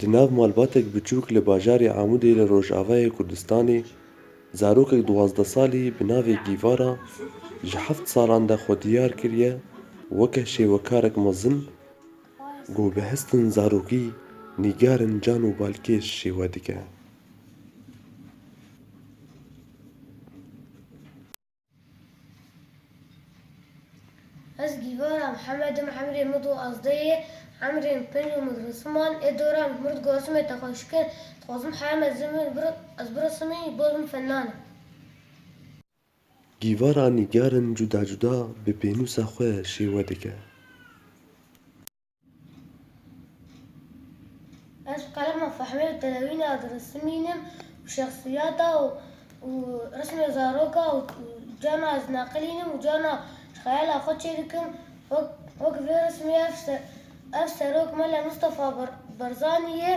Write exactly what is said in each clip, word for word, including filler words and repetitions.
Di nav malbatek biçûk li bajarê Amûdê li Rojavayê Kurdistanê, zarokek duwazdeh salî bi navê Gîvara ji heft salan de xwe diyar kiriye weke şêwekarek mezin ku bi hestin zarokî nîgarin can û balkêş şêwe dike. Ez Gîvara Mihemed im, emrê min duwazdeh ye, emrên pênc û min risiman ê dora min mir digosimê te xweş kin, dixwazim heya mezin min bir, ez birisimî, boz min fennan e. Gîvara nîgarin cuda cuda bi pênûsa xwe şêwe dike. Ez ji qelema fehmê û telewîna dirisimînim û şexsiyata û, û rismê zaroka û, û cana ez neqilînim û cana ji xeyala xwe çêdikim. Wek, wek vê rismê ev se-, ev serok Mele Mistefa Bar-, Barzanî ye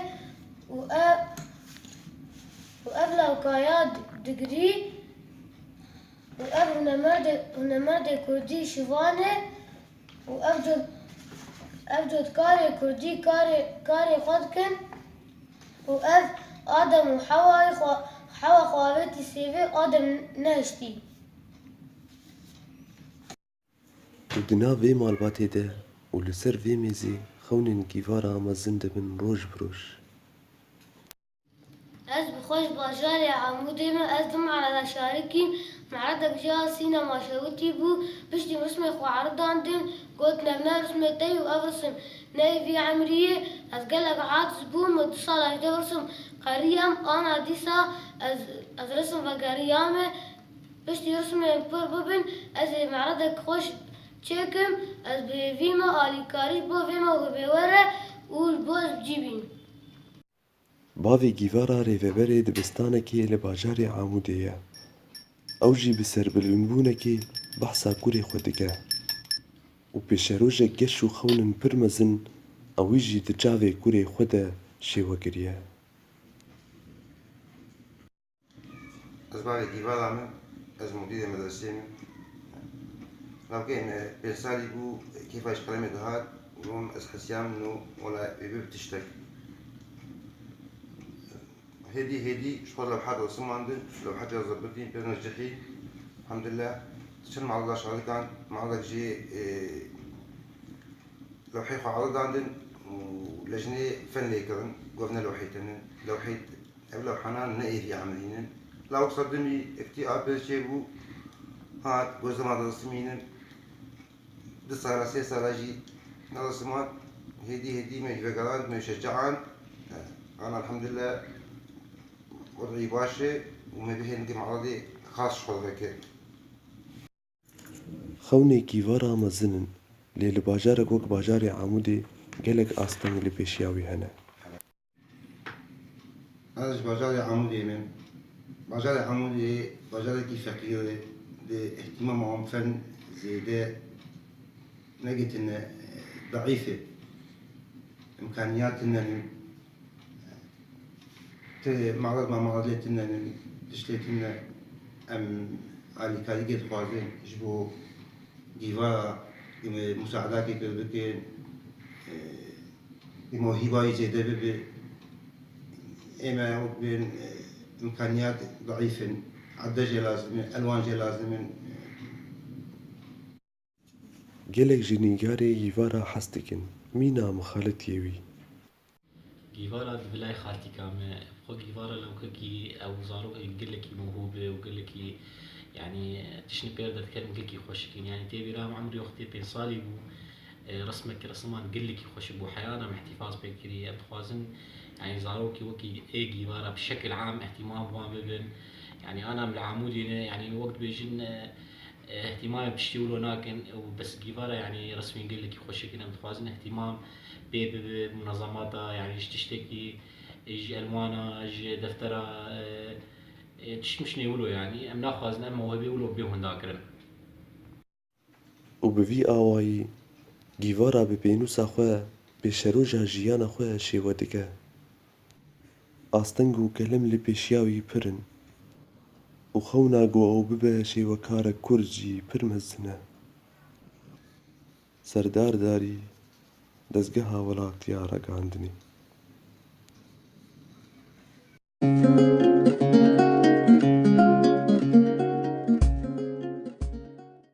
û ev, û ev lawkaya di-, digirî û ev hunemerdê, hunemerdê kurdî şivan e. Û ev cot, ev cotkarê kurdî karê, karê xwe dikin û ev Adem û Hewayê xwe, Hewa xwe avêtî sêvê, Adem nehiştî. Û di nav vê malbatê de û li ser vê mêzê xewnên Gîvara mezin dibin roj bi roj. Ez bi xwe ji bajarê Amûdê me. Ez di mereda şarikîm. Meredek jê ya sînema şewitî bû. Piştî rismê xwe eridandin. Got, "Ev ne rismê te yî û ev risim ne yê vî emrî yê." Ez gelek aciz bûm. Min du sala ji dev risim qeriyam. Ana dîsa ez, ez risim vegeriyame. Piştî rismên pir bibin, ez ê meredek xweş çêkim. Ez bi hêvî me alîkarî ji bo vê mewhibê were û ji bo ez bi cî bînim. Bavê Gîvara rêveberê dibistanekê li bajarê Amûdê ye. Ew jî bi serbilimbûnekê behsa kurê xwe dike û pêşerojek geş û xewnin pir mezin ewî jî di çavê kurê xwe de şêwe kiriye. Ez bavê Gîvara me, ez mudîrê medreseyê me. Lawkeyê me pênc salî bû, kêfa ji qelemê dihat, û ez hesiyam no wela ê bibe tiştek. Hêdî hêdî ji xwe lewha diresimandin, lewha cihazê birdîn, pêrne cihî. Elhamdulillah, çend malda şarikan, maldek jî, e, lewhê xwe eridandin û lejnê fen lê kirin, got ne lewhê te ne, lewhê, ev lewhanan ne êvî emirîn in. Lawik sedimî eftî apê çêbû, hat, got zema diresimînin. Du sala, sê sala jî nediresimand, hêdî hêdî me jî vegerand, me şecaand. Ana elhamdulillah, wed'î baş e û me bihên ki mağazê xas ji xwe vekir. Xewnê Gîvara mezin in, lê li bajarek wek bajarê Amûdê gelek asteng li pêşiya wî hene. Ez ji bajarê Amûdê me. Bajarê Amûdê bajarekî feqîr e, di îhtîmama wan fen zêde negotine, deîf e. Îmkaniyat tune ne. Ti mexleb ma mexlebê tune ne, tiştê tune. Em alîkarîkê dixwazin ji bo Gîvara, em musaedakê pê bikin, e, mewhîba wî zêde bibe. Ê me wek bên, e, îmkaniyat deîf in, ede jê lazim in, elwan jê lazim in. Gelek ji nîgarê Gîvara hez dikin, mîna mixaletiyê wî. Gîvara di bilay xaltîka me, xwe Gîvara lewkekî ew zarokekî gelekî mewhûb e û gelekî, yanî, tiştên pêr derdikerin gelekî xweşik in. Yanî tê bîra min emrê wextê pênc salî bû, e, resmekî resiman gelekî xweşik bû. Heyana em îhtîfaz pê kirî. Em dixwazin, yanî, zarokî wekî ê Gîvara bi şekil am îhtîmam wan bibin. Yanî ana em li Amûdê ne, yanî wek dibêjin, e, e, îhtîmamê piştî wilo nakin û bes Gîvara, yanî, resmên gelekî xweşik in. Em dixwazin îhtîmam pê bibe, munezemata, yanî, ji tiştekî, e, ji elwana, ji deftera, e, e, tişt mişnê wilo, yanî, em naxwazin em mewhibê wilo bê hundakirin. Û bi vî awayî Gîvara bi pênûsa xwe pêşeroja jiyana xwe şêwe dike. Asteng û kelem li pêşiya wî pir in û xewna ku ew bibe şêwekarek kurd jî pir mezin e. Serdar Darî, Dezgeha Welatiya Ragihandinê.